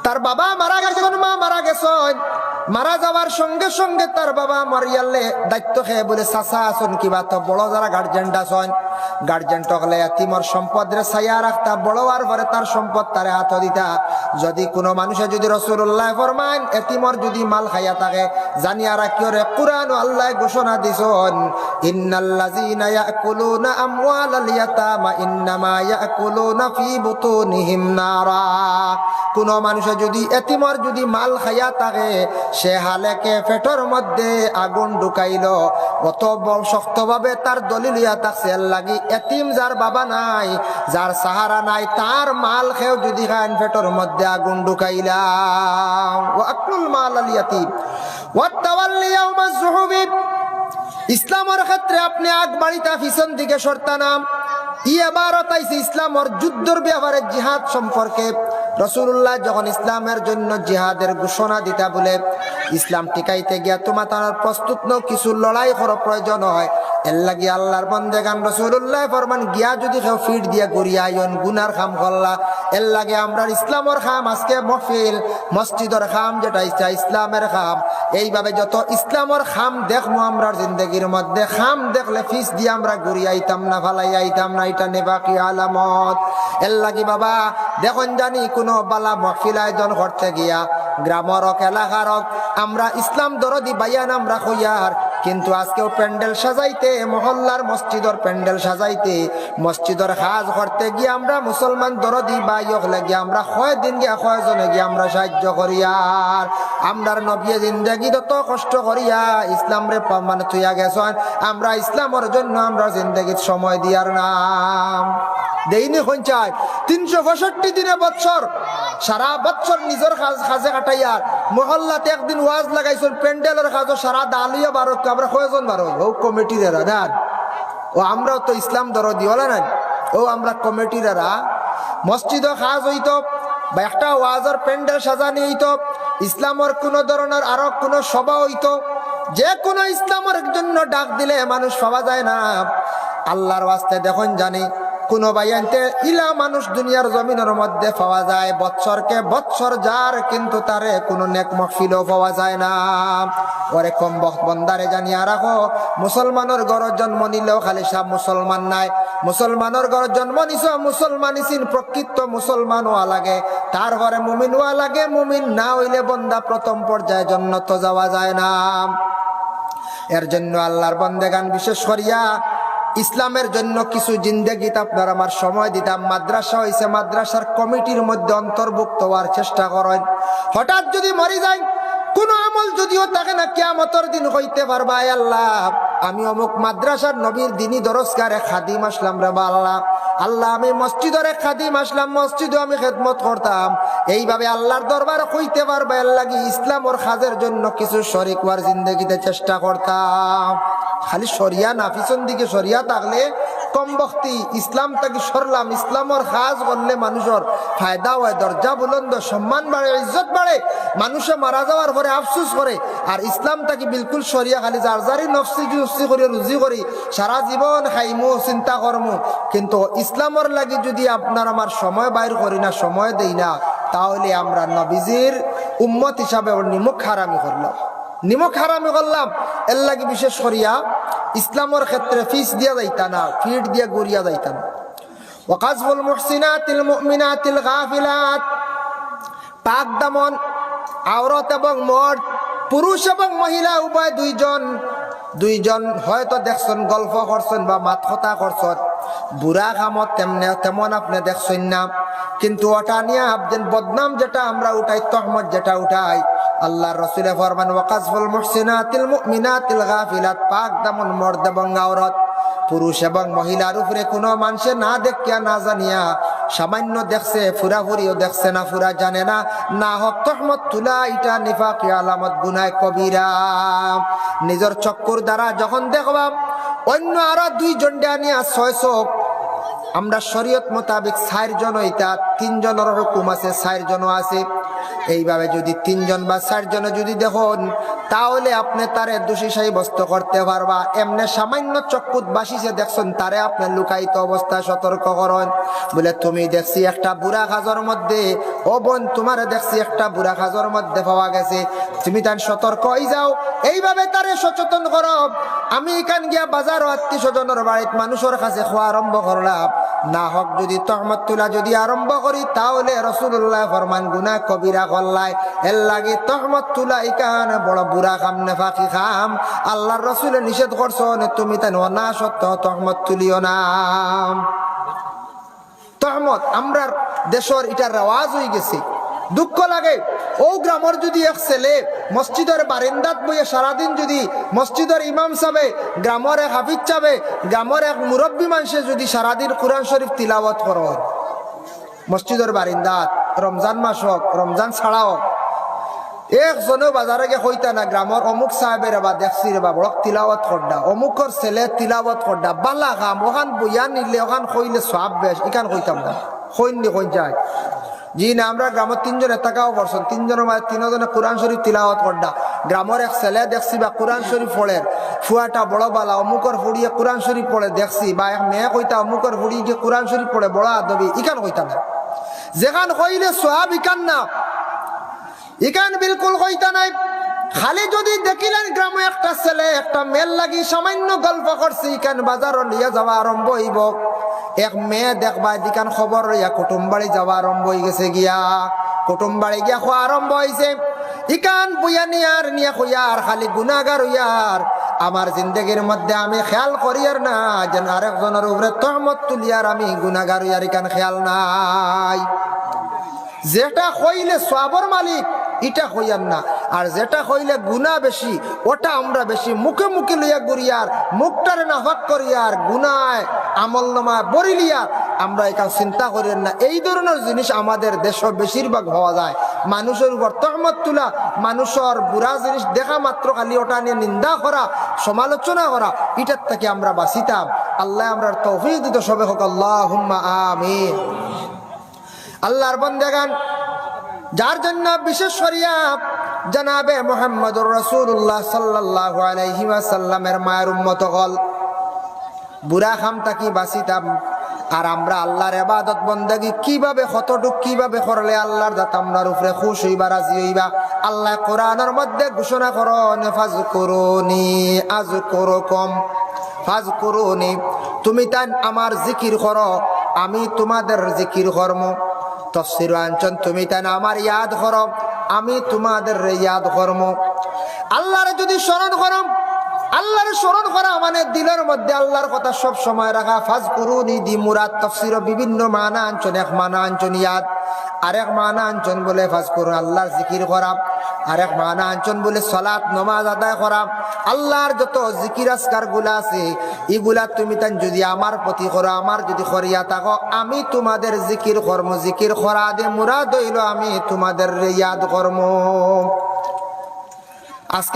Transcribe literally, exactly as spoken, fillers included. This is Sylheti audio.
তার বাবা মারা গেছইন, মা মারা গেছইন। মারা যাওয়ার সঙ্গে সঙ্গে তার বাবা মরিয়ালে দায়িত্ব খেয়ে বলে, চাচা আছইন কিবা, তো বড় যারা গার্জিয়ান আছইন, গার্জিয়ান অকলে এতিমর সম্পদ রে চাইয়া রাখতা, বড় অওয়ার পরে তার সম্পদ তারে আতো দিতা। যদি কুনু মানুষে যদি, রাসূলুল্লায় ফরমাইন, এতিমর যদি মাল খাইয়া থাকে, জানিয়া রাখিও রে, কুরআনো আল্লায় ঘোষণা দিছইন, ইন্নাল্লাযীনা ইয়াকুলুনা আমওয়ালাল ইয়াতামা ইন্নামা ইয়াকুলুনা ফী বুতুনিহিম নারা। কুনু মানুষে যদি এতিমর যদি মাল খাইয়া থাকে, সে হালেকে পেটর মধ্যে আগুন ঢুকাইলো, অত বড় শক্তভাবে তার দলিল অইয়া থাকছে। এর লাগি এতিম যার বাবা নাই, যার সাহারা নাই, তার মাল কেউ যদি খাইন, পেটর মধ্যে আগুন ঢুকাইলা। ওয়া আকলুল মালাল ইয়াতিম ওয়াত তাওয়াল্লি ইয়াউমাজ জুহুফি। ইসলামর ক্ষেত্রে আপনে আগ বাড়িতা, পিছন দিকে সরতা না। ই এবারত আইছে ইসলামর যুদ্ধর ব্যাপারে, জিহাদ সম্পর্কে। রাসূলুল্লায় যখন ইসলামর জন্য জিহাদর ঘোষণা দিতা বলে, ইসলাম টিকাইতে গিয়া তুমাতানর প্রস্তুত নও, কিছু লড়াই করা প্রয়োজন অয়। এর লাগি আল্লার বন্দেগান, রাসূলুল্লায় ফরমান, গিয়া যদি কেউ পিঠ দিয়া ঘুরিয়া আইন, গুনার কাম করলা। এর লাগি আমরার ইসলামর কাম আজকে মহফিল, মসজিদর কাম যেটা ইচ্ছা ইসলামর কাম। এইভাবে যত ইসলামর কাম দেখমু আমরার জিন্দেগির মধ্যে, কাম দেখলে পিছ দিয়া আমরা ঘুরি আইতাম না, ফালাই আইতাম না, ইটা নিফাকি আলামত। এর লাগি বাবা, দেখইন জানি কুনু বালা মহফিল আয়োজন করতে গিয়া, গ্রামর অক, এলাকার অক, আমরা ইসলাম দরদি বায়ান আমরা কইয়ার, কিন্তু আজকেও প্যান্ডেল সাজাইতে, মহল্লার মসজিদর প্যান্ডেল সাজাইতে, মসজিদর কাজ করতে গিয়া আমরা মুসলমান দরদি ভাই অকলে গিয়া আমরা কয়দিন গিয়া কয়জনে গিয়া আমরা সাহায্য করিয়ার। আমরার নবীয়ে জিন্দেগিত অত কষ্ট করিয়া ইসলামরে পা-, মানে থুইয়া গেছইন, আমরা ইসলামর জন্য আমরা জিন্দেগিত সময় দিয়ার না। দেইনি কইন চাই, তিনশো পঁয়ষট্টি দিনে বৎসর, সারা বৎসর নিজর কাজ, কাজে কাটাইয়ার, মহল্লাত একদিন ওয়াজ লাগাইছইন, প্যান্ডেলর কাজো সারা দল অইয়া বারো, আমরা কয়জন বারো? অউ কমিটির এরা না। ও আমরাও তো ইসলাম দরদি অলা নানি? ও আমরা কমিটির এরা, মসজিদো কাজ অইতো বা একটা ওয়াজর প্যান্ডেল সাজানি অইতো, ইসলামর কুনু ধরনর আরো কুনু সভা অইতো, যে কুনু ইসলামর জন্য ডাক দিলে মানুষ পাওয়া যায় না। আল্লার ওয়াস্তে দেখইন জানি কুনু ভাইয়াইন্তে ইলা মানুষ দুনিয়ার জমিনর মধ্যে পাওয়া যায়, বৎসরকে বৎসর যার, কিন্তু তারে কুনু নেক মহফিলো পাওয়া যায় না। ওরে কমবখত বন্দারে জানিয়া রাখো, মুসলমানর ঘরো জন্ম নিলেও খালি সব মুসলমান নায়। মুসলমানর ঘরো জন্ম নিছো, মুসলমান ইসিন প্রকৃত মুসলমান অওয়া লাগে, তারপরে মুমিন অওয়া লাগে। মুমিন না অইলে বন্দা প্রথম পর্যায়ে জন্নতো যাওয়া যায় না। এর জন্য আল্লার বন্দেগান বিশেষ করিয়া ইসলামর জন্য কিছু জিন্দেগিত আপনার আমার সময় দিতাম। মাদ্রাসা অইছে, মাদ্রাসার কমিটির মধ্যে অন্তর্ভুক্ত অওয়ার চেষ্টা করইন। হঠাৎ যদি মরি যাইন, কুনু আমল যদিও থাকে না, কিয়ামতর দিন কইতে পারবা, "আয় আল্লাহ, আমি অমুক মাদ্রাসার নবীর দিনী দরসগার এক খাদিম আছলাম রে বা আল্লাহ, আল্লাহ, আমি মসজিদর এক খাদিম আছলাম, মসজিদো আমি খেদমত করতাম।" এইভাবে আল্লার দরবারো কইতে পারবা। এর লাগি ইসলামর কাজর জন্য কিছু শরিক অওয়ার জিন্দেগিতে চেষ্টা করতাম। খালি সরিয়া না, পিছন দিকে সরিয়া থাকলে কমবখতি ইসলাম থাকি সরলাম। ইসলামর কাজ করলে মানুষর ফায়দা অয়, দরজা বুলন্দ, সম্মান বাড়ে, ইজ্জত বাড়ে। মানুষে মারা যাওয়ার পরে আফসোস করে, আর ইসলাম থাকি বিলকুল সরিয়া খালি যার যারই নফসি নফসি করি রুজি করি, সারা জীবন খাইমু, চিন্তা করমু, কিন্তু ইসলামর লাগি যদি আপনার আমার সময় বাইর করি না, সময় দেই না, তাহলে আমরা নবীজির উম্মত হিসাবে ওর নিমক হারামি করলাম, নিমক হারামি করলাম। এর লাগি বিশেষ করিয়া ইসলামর ক্ষেত্রে পিছ দিয়া যাইতা না, পিঠ দিয়া ঘুরিয়া যাইতা না। ওয়াকাযফুল মুহসিনাতিল মুমিনাতিল গাফিলাত, পাক দামন, আওরত এবং মর্দ, পুরুষ এবং মহিলা উভয় দুইজন, দুইজন হয়তো দেখছন, গল্প করছন বা মাত কথা করছন, বুরা কামত তেমনে, তেমন আপনে দেখছন না, কিন্তু ওটা নিয়া আপনে বদনাম যেটা আমরা উঠাই, তহমত যেটা উঠাই, আল্লার রসুলে ফরমান, "ওয়াকাযফুল মুহসিনাতিল মুমিনাতিল গাফিলাত", পাক দামন মর্দ এবং আওরত, পুরুষ এবং মহিলার উপরে কুনু মানষে না দেখিয়া না জানিয়া, সামান্য দেখছে, পুরাপুরিও দেখছে না, পুরা জানে না, নাহক তহমত তুলা, ইটা নিফাকি আলামত, গুনায় কবিরা। নিজর চক্ষুর দ্বারা যখন দেখবা, অইন্য আরো দুইজনরে আনিয়া ছয় চউখ, আমরা শরিয়ত মোতাবেক চাইরজন অইতা, তিনজনর হুকুম আছে, চাইরজনও আছে। এইভাবে যুদি তিনজন বা চাইরজনে যুদি দেখইন, তাহলে আপনে তারে দোষী সাব্যস্ত করতে পারবা। এমনে সামান্য চক্ষুত বাসিছে দেখছইন, তারে আপনে লুকায়িত অবস্থায় সতর্ক করইন। বলে, "তুমি দেখছি একটা বুরা কাজর মধ্যে, ও বইন, তুমারে দেখছি একটা বুরা কাজর মধ্যে পাওয়া গেছে, তুমি তাইন সতর্ক অইযাও।" এইভাবে তারে সচেতন করো। আমি ইখান গিয়া বাজারো আত্মীয় স্বজনর বাড়িত মানুষর কাছে কওয়া আরম্ভ করলাম, না হক যুদি তহমত তুলা যুদি আরম্ভ করি, তাহলে রাসুলুল্লায় ফরমান, গুনা কবিরা করলায়। এরলাগি তহমত তুলা ইখান বড় বুরা কাম, নেফাকি কাম। আল্লার রাসুলে নিষেধ করছইন, তুমি তাইন অনাসত্ত্ব তহমত তুলিও না। তহমত আমরার দেশর ইটা রেওয়াজ অইগেছে। দুঃখ লাগে, অউ গ্রামর যুদি এক ছেলে মসজিদর বারিন্দাত বইয়া সারাদিন যুদি মসজিদর ইমাম সাবে, গ্রামর এক হাফিজ সাবে, গ্রামর এক মুরব্বি মানষে যুদি সারাদিন কুরআন শরিফ তিলাওয়াত করইন, মসজিদর বারিন্দাত, রমজান মাস অউক, রমজান ছাড়া অউক, একজনেও বাজারো গিয়া কইতা না, "গ্রামর অমুক সাবে রেবা দেখছি রেবা, বড় তিলাওয়াত কররা, অমুকর ছেলে তিলাওয়াত কররা, বালা কাম, অখান বয়ান নিলে, অখান কইলে সওয়াব বেশ", ইখান কইতাম না। কইন নি, কইন চাই? জি না, আমরার গ্রামো তিনজন এতাকাও পড়ছইন, তিনজনর মাঝে তিনজনে কুরআন শরিফ তিলাওয়াত কররা। গ্রামর এক ছেলে দেখছি বা কুরআন শরিফ পড়ের, ফুয়াটা বড় বালা, অমুকর ফুড়িয়ে কুরআন শরিফ পড়ে দেখছি, বা এক মেয়ে কইতা অমুকর ফুড়ি যে কুরআন শরিফ পড়ে বড় আদবি, ইখান কইতা না। যেখান কইলে সওয়াব ইখান না, ইখান বিলকুল কইতা নায়। খালি যুদি দেখিলাইন গ্রামো একটা ছেলে একটা মেয়ের লাগি সামান্য গল্প করছে, ইখান বাজারো নিয়া যাওয়া আরম্ভ অইবো। এক মেয়ে দেখবা, ইখান খবর লইয়া কুটুম বাড়ি যাওয়া আরম্ভ অইগেছে গিয়া। কুটুম বাড়ি গিয়া কওয়া আরম্ভ অইছে, ইখান বয়ান নিয়ার নিয়া কইয়ার খালি গুনাগার অইয়ার। আমার জিন্দেগির মধ্যে আমি খেয়াল করিয়ার না, যেন আরেকজনর উপরে তহমত তুলিয়ার আমি গুনাগার অইয়ার, ইখান খেয়াল নাই। যেটা কইলে সওয়াবর মালিক, ইটা কইয়ার না। আর যেটা কইলে গুনা বেশি, ওটা আমরা বেশি মুখে মুখে লইয়া ঘুরিয়ার, মুখটারে নাপাক করিয়ার, গুনায় আমলনামায় ভরিলিয়ার, আমরা ইখান চিন্তা করিয়ার না। এই ধরনর জিনিস আমাদের দেশো বেশিরভাগ পাওয়া যায়। মানুষর উপর তহমত তুলা, মানুষর বুরা জিনিস দেখা মাত্র খালি ওটা নিয়া নিন্দা করা, সমালোচনা করা, ইটার থাকি আমরা বাঁচিতাম। আল্লায় আমরার তৌফিক দিতো, সবে কউক আল্লাহুম্মা আমিন। আল্লার বন্দেগান, যার জন্য বিশেষ করিয়া জনাবে মুহাম্মদুর রাসূলুল্লাহ সাল্লাল্লাহু আলাইহি ওয়াসাল্লামের মায়ের উম্মত অকল, বুরা কাম থাকি বাঁচিতাম। আর আমরা আল্লার ইবাদত বন্দেগি কিভাবে, কতটুক কিভাবে করলে আল্লার জাত আমরার উপরে খুশ অইবা, রাজি অইবা? আল্লায় কোরআনর মধ্যে ঘোষণা করইন, "ফাজকুরুনি আযকুরুকুম।" ফাজকুরুনি, তুমি তাইন আমার জিকির করো, আমি তুমাদের জিকির করমু। তফসিরো আনছইন, তুমি তাইন আমার ইয়াদ করো, আমি তুমাদেররে ইয়াদ করমু। আল্লারে যুদি স্মরণ করো, আল্লারে স্মরণ করা মানে দিলর মধ্যে আল্লার কথা সব সময় রাখা। ফাজকুরুনি দি মুরাদ তফসিরো বিভিন্ন মানা আনছইন, এক মানা আনছইন ইয়াদ, আরেক মানা আনছইন বলে ফাজকুরুন আল্লার জিকির করা, আরেক মানা আনছইন বলে সালাত নমাজ আদায় করা। আল্লার যত জিকির আজকার গুলা আছে, ইগুলা তুমি তাইন যুদি আমার প্রতি করো, আমার যুদি করিয়া থাকো, আমি তুমাদের জিকির করমু, জিকির করা দে মুরাদ অইলো আমি তুমাদেররে ইয়াদ করমু। আজকে